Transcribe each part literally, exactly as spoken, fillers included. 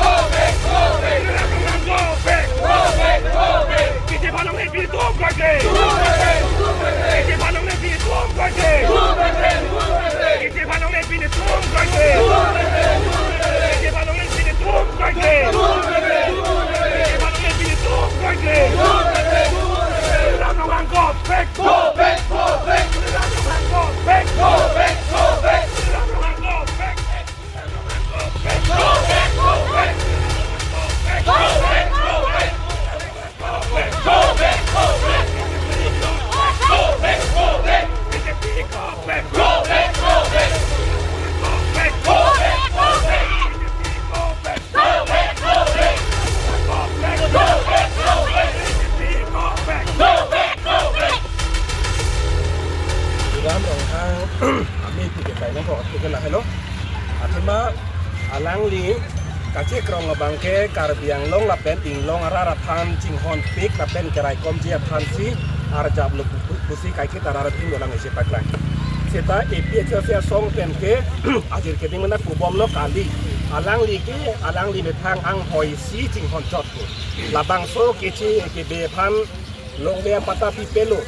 Go back, go back. Tuliram Ronghang go back. Go back, go back. K J P alongle pini tum koi ke. K J P alongle pini tum koi ke. K J P alongle pini tum koi ke. K J P alongle pini tum koi ke. K J P alongle pini tum koi ke. Tuliram Ronghang go back. Go back, go back. Tuliram Ronghang go back. Go back, go back. Tuliram Ronghang go back. Tuliram Ronghang amei phi ke kainang ko ke lahelo. Athema alangli kachekrong abang ke Karbi Anglong lapen inglong arat aphan chinghonpik lapen keraikomji aphansi arjaplo pu-, pu-, pusi kaiketa rat atum dolang isi paklang. Seta A P H L C asong pen ke ajir keding mena kubomlo kali. Alangli ke alangli methang anghoi si chinghon chot pu. Labangso K J K B aphan longle apatta pipelo.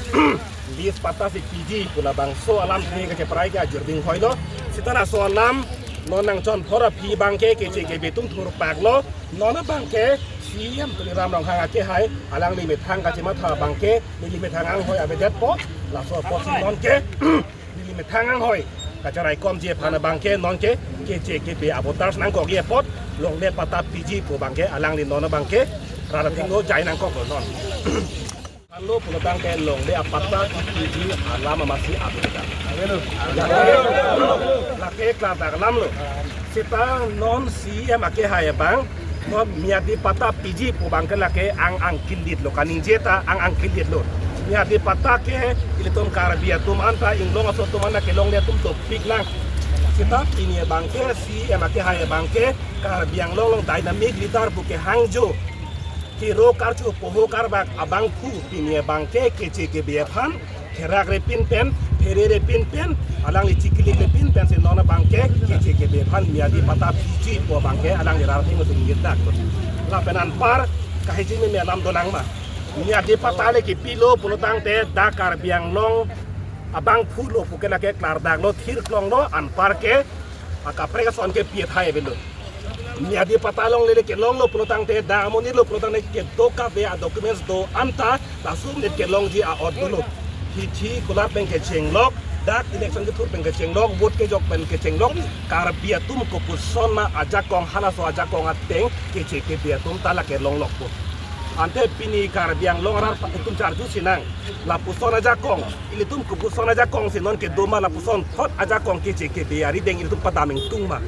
Lease patta si piji pu labangso alam ke kacheprai ke ajir ding hoilo. Seta laso alam non nangchonphor aphi abang ke K J K B atum thurpaklo. Non abang ke C E M Tuliram Ronghang akehai alangli methang kachematha abang ke neli methang anghoi avedetpo. Laso apotsi non ke neli methang anghoi kacheraikomji aphan abang ke non ke K J K B avoters nangkokji apot longle patta piji pu abang ke alangli non abang ke rat atum lo jai nangkoklo non. Anlo pulotangte longle apatta piji alam amatsi avedetlo. Lake klardak alamlo. Seta non C E M akehai abang, non Miyadi patta piji pu abang ke lake ang angkilitlo, kaningje ta ang angkilitlo. Miyadi patta ke ilitum Karbi atum anta inglong aso atum anta kelongle atum dopiklang. Seta pini abang ke C E M akehai abang ke Karbi Anglong along dynamic leader pu kehangjo, kero karcho poho karbak abangphu pini abang ke K J K B aphan therak repin pen, phere repin pen, alangli chikili repin pensi non abang ke K J K B aphan Miyadi patta piji pu abang ke alangli rat atum atum ningjedak. Lapen anpar kahiji meme alam dolang ma. Miyadi patta le kipilo pulotangte dak Karbi Anglong abangphu lo pu ke lake klardaklo, thirklonglo, anpar ke akaprek ason ke pi athai avelo. Miyadi patta longle le kelonglo pulotangte, dak amonit lo pulotangte kedo kave adocuments do anta laso amonit kelongji a-ot dolo. Hithi kulat pen kechenglok, dak election kethur pen kechenglok, vote kejok pen kechenglok, Karbi atum kopuson ma ajakong halaso ajakong ateng K J K B atum ta lake longlokpo. Ante pini Karbi Anglong arat atum charju sinang, lapuson ajakong, ilitum kopuson ajakong si non kedo ma, lapuson thot ajakong K J K B arideng ilitum padam ingtung ma.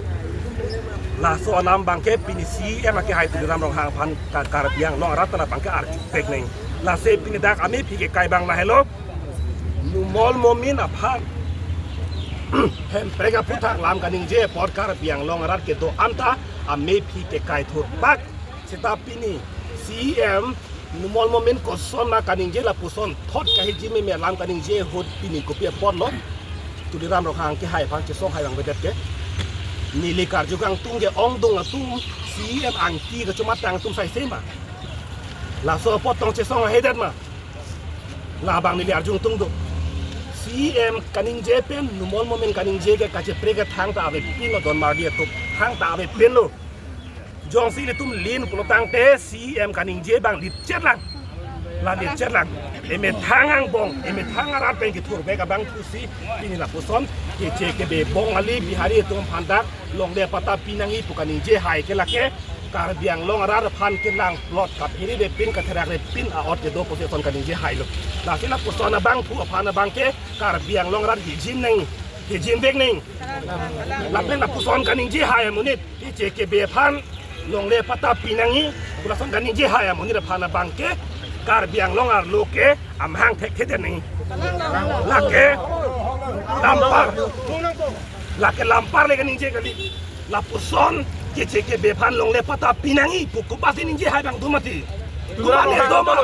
Laso alam abang ke pini C E M akehai Tuliram Ronghang aphan ka-, Karbi Anglong arat ta labang ke arjupek neng. Lasi pini dak amei phi kekai abang lahelo. Numal Momin aphan Hemprek aphuthak lam kaningje apot Karbi Anglong arat kedo anta amei phi kekai thurpak. Seta pini C E M Numal Momin koson ma kaningje, lapuson thot kahiji meme alam kaningje ahut pini kopi apotlo Tuliram Ronghang akehai aphan chesong hai abang avedet ke. Neli karju kangtung ke ongdung atum C E M angti kachomatang atum saise ma. Laso apot tong chesong haidet ma. Labang neli arjung tung do. C E M kaningje pen Numal Momin kaningje ke kacheprek ke thangta avepinlo, don mardi atum thangta avepinlo. Jongsi ilitum lin pulotangte C E M kaningje abang litchet lang. Lale chelang, emethang angbong, emethang arat pen kethur bek abangphu si, pini lapuson, K C K B Bongali Bihari atum aphan dak longle patta pinangji pu kaningje hai ke lake, Karbi Anglong arat aphan kelang plot kaphere de pin katherak de pin a-ot kedo pusi lason kaningje hai lo. Lasi lapuson abangphu aphan abang ke, Karbi Anglong arat hijin nang, hijin vek nang. Lapen lapuson kaningje hai amonit, K C K B aphan longle patta pinangji, pu lason kaningje hai amonit aphan abang ke, Karbi Anglong arlo ke amahang thekthe det nang. Lake lampar, lake lampar le kaningje kali. Lapuson K C K B aphan longle patta pinangji pu kopi si ningje hai abang do mati? Komat le do ma?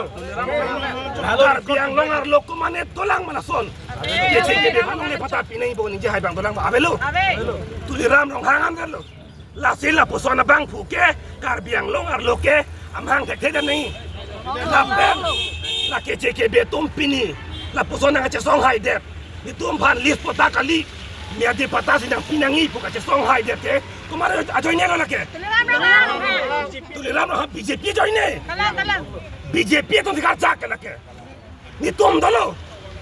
Karbi Anglong arlo komat le dolang ma lason? K C K B aphan longle patta pinangji pu ningje hai abang dolang ma? Avelo. Tuliram Ronghang an avelo. Lasi lapuson abangphu ke, Karbi Anglong arlo ke amahang thekthe det nang. Lapen la K C K B atum pini lapuson nangkachesong hai det. Netum aphan lease patta kali, miyadi patta si nangpinangji pu kachesong hai det ke, komat ajoine lo lake? Tuliram Ronghang. Tuliram Ronghang B J P ajoine. Kalang, kalang. B J P atum si karjak ke lake. Netum dolo,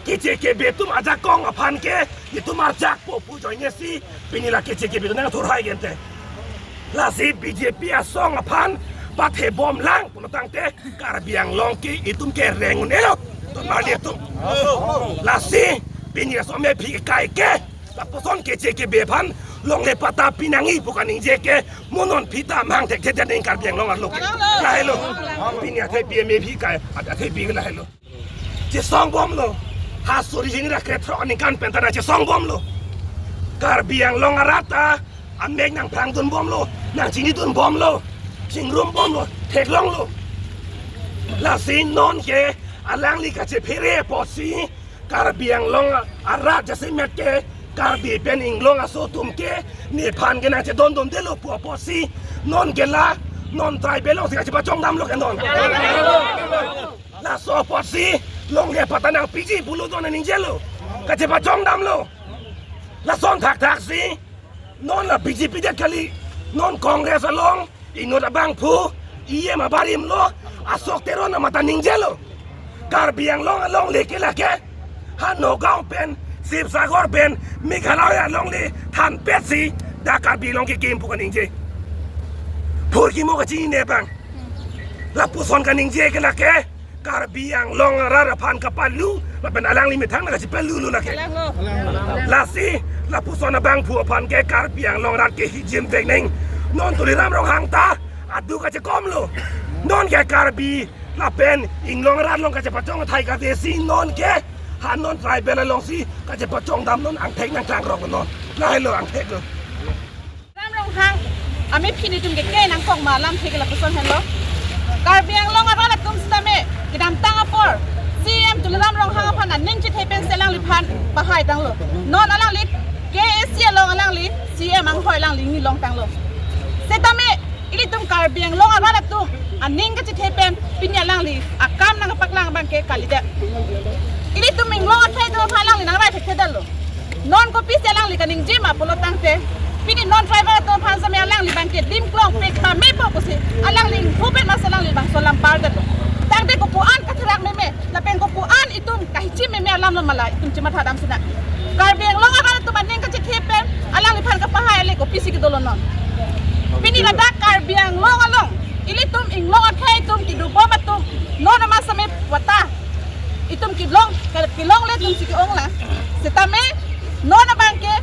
K C K B atum ajakong aphan ke, netum arjakpo pu ajoine si, pini la K C K B atum nangthur hai gente. Lasi B J P asong aphan pathebom lang pulo tangte, Karbi Anglong ke itum ke reng un-elo, ton marli atum. Lasi pini laso amephi kai ke, lapuson K C K B aphan longle patta pinangji pu kaningje ke, mo non phi ta amahang thekthe det nang Karbi Anglong arlo ke. Lahelo. Pini athepi amephi kai, athepi ke lahelo. Chesong bomlo. Ha suri hini ra krethrok aningkan pen ta chesong bomlo. Karbi Anglong arat ta amek nangphrang dun bomlo, nangchini dun bomlo, chingrum bomlo, theklonglo. Lasi non ke alangli kachephere apotsi, Karbi Anglong arat jasemet ke, Karbi pen Inglong aso atum ke, nephan ke nangchedondun detlo pu apotsi, non ke la, non tribal along si kachepachong damlo ke non. Laso apotsi, longle patta nangpiji pulo don aning jelo. Kachepachong damlo. Lason thakthak si, non la B J P det kali, non Congress along, inut abangphu, E M abarim lo, Ashok Teron amat ta ningjelo. Karbi Anglong alongle ke lake, ha Nagaon pen, Sibsagar pen, Meghalaya alongle, thanpet si, dak Karbi Anglong kekim pu kaningje. Phurkimo kachinine abang. Lapuson kaningje ke lake, Karbi Anglong arat aphan kapalu, lapen alangli methang nangkachepalu lo lake. Kalang lo. Lasi, lapuson abangphu aphan ke Karbi Anglong arat ke hijim vek nang. Non Tuliram Ronghang ta, adu kachekomlo. Non ke Karbi, lapen Inglong arat along kachepachong athai kave si non ke, ha non tribal along si, kachepachong dam non angthek nangklangrok non. Lahelo angthek lo. Ram Ronghang, amephi netum ke ke nangkok ma alamthe ke lapuson henlo. Karbi Anglong arat atum sitame, kedamtang apor, C E M Tuliram Ronghang aphan aning chethe pensi alangliphan pahai tanglo. Non alangli, K A A C along alangli, C E M anghoi alangli nilong tanglo. Sitame, ilitum Karbi Anglong arat atum, aning kachethe pen, pini alangli, akam nangpaklang abang ke kalidet. Ilitum Inglong akhei atum aphan alangli nangrai thekthedetlo. Non kopisi alangli kaningje ma pulo tangte, pini non tribal atum aphan sitame alangli abang ke dimklong pek pamepo pusi, alangli inghu pen masi alangli bangso lampar detlo. Tangte kopu-an katherak meme, lapen kopu-an itum kahichi meme alam lo ma la, itum chematha dam sinang. Karbi Anglong arat atum aning kachethe pen, alangliphan kapahai le kopisi kedolo non. Pini ladak Karbi Anglong along, ilitum Inglong akhei atum kedobom atum, non amat sitame patta itum kelong, ke-, kelongle atum si ke-ong lang. Sitame, non abang ke,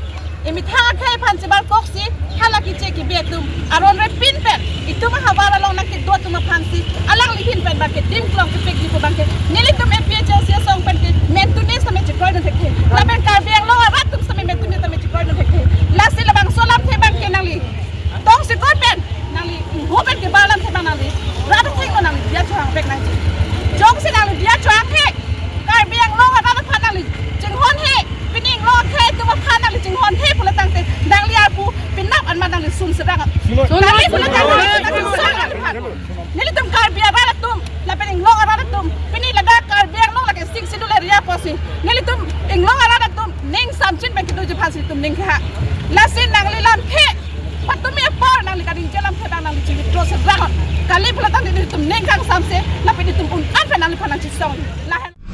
emethang akhei aphan chebarkok si, hala K C K B atum, aron repin pen, itum ahavar along nangkedo atum aphan si, alangli ahin pen abang ke, dimklong kepekji pu abang ke, nelitum A P H L C asong pen ke, mentune sitame chekroidun thekthe. Lapen Karbi Anglong arat atum sitame mentune sitame chekroidun thekthe. Lasi labangso alamthe abang ke nangli tongsekot pen, nangli inghu pen kebar alamthe abang nangli rat athengno nangli diya chohang pek nangji. Jongsi nangli diya chohang he, Karbi Anglong arat aphan nangli chinghon he, pini Inglong akhei atum aphan nangli chinghon he pulo tangte, nangli arpu penap anmat nangli sum sedang. Sum. Kali pulo tangte nangli sum sedang. Nelitum Karbi arat atum, lapen Inglong arat atum, pini ladak Karbi Anglong lake Sixth Schedule area pusi, nelitum Inglong arat atum, ning samchin pen kedoji aphan si itum ning kehang. Lasi nangli lamthe, patumi apor nangli kaningje alamthe abang nangli chingkro sedang. Kali pulo tangte itum ning kangsamse, lapen itum un-an pen Aliphan nangchisong. Lahen.